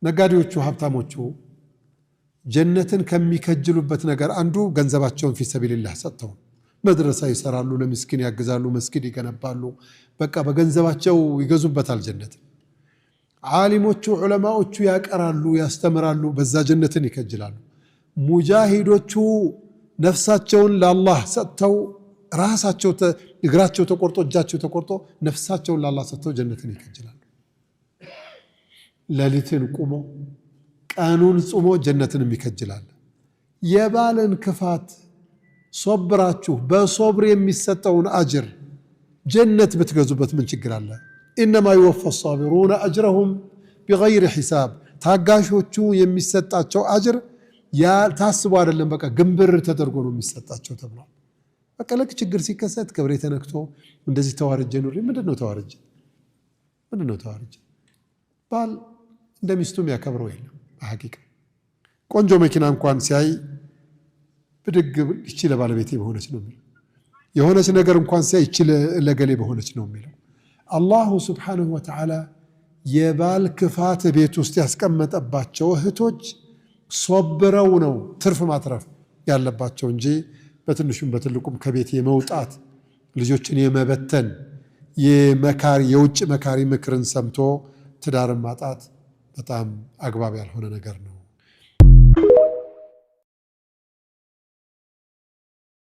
ነጋዴዎቹ፣ ሀብታሞቹ ጀነትን ከሚከጅሉበት ነገር አንዱ ገንዘባቸውን في سبيل الله ሰጥተው መድረሳ ይሰራሉ፣ ለምስኪን ያግዛሉ፣ መስጊድ ይገነባሉ። በቃ በገንዘባቸው ይገዙበታል ጀነትን። ዓሊሞቹ ዑለማዎቹ ያቀራሉ፣ ያስተምራሉ፣ በዛ ጀነትን ይከጅላሉ። ሙጃሂዶቹ ነፍሳቸውን ለአላህ ሰጥተው ራሳቸው እግራቸው ተቆርጦ እጃቸው ተቆርጦ ነፍሳቸውን ለአላህ ሰጥተው ጀነትን ይከጅላሉ። ሌሊትን ቁሞ ቀኑን ጾሞ ጀነትንም ይከጅላል። የባልን ክፋት ሶብራችሁ በሶብር የሚሰጠውን አጅር ጀነት ብትገዙበት ምን ችግር አለ? إنما يوفى الصابرون أجرهم بغير حساب። ታጋሾቹ የሚሰጣቸው አጅር ታስቦ አይደለም፣ በቃ ግንብር ተደርጎ ነው የሚሰጣቸው ተብሏል። በቃ ልክ ችግር ሲከሰት ክብሬ ተነክቶ እንደዚህ ተዋርጄ ኑሬ፣ ምንድን ነው ተዋርጄ? ምንድን ነው ተዋርጄ? ባል እንደ ሚስቱ የሚያከብረው የለም። በሐቂቃ ቆንጆ መኪና እንኳን ሲያይ ብድግ ይቺ ለባለቤቴ በሆነች ነው የሚለው። የሆነች ነገር እንኳን ሲያይ ይቺ ለገሌ በሆነች ነው የሚለው። الله سبحانه وتعالى የባል ክፋት ቤት ውስጥ ያስቀመጠባቸው እህቶች ሶብረው ነው ትርፍ ማትረፍ ያለባቸው እንጂ በትንሹም በትልቁም ከቤት የመውጣት፣ ልጆችን የመበተን፣ የመካሪ የውጭ መካሪ ምክርን ሰምቶ ትዳርን ማጣት በጣም አግባብ ያልሆነ ነገር ነው።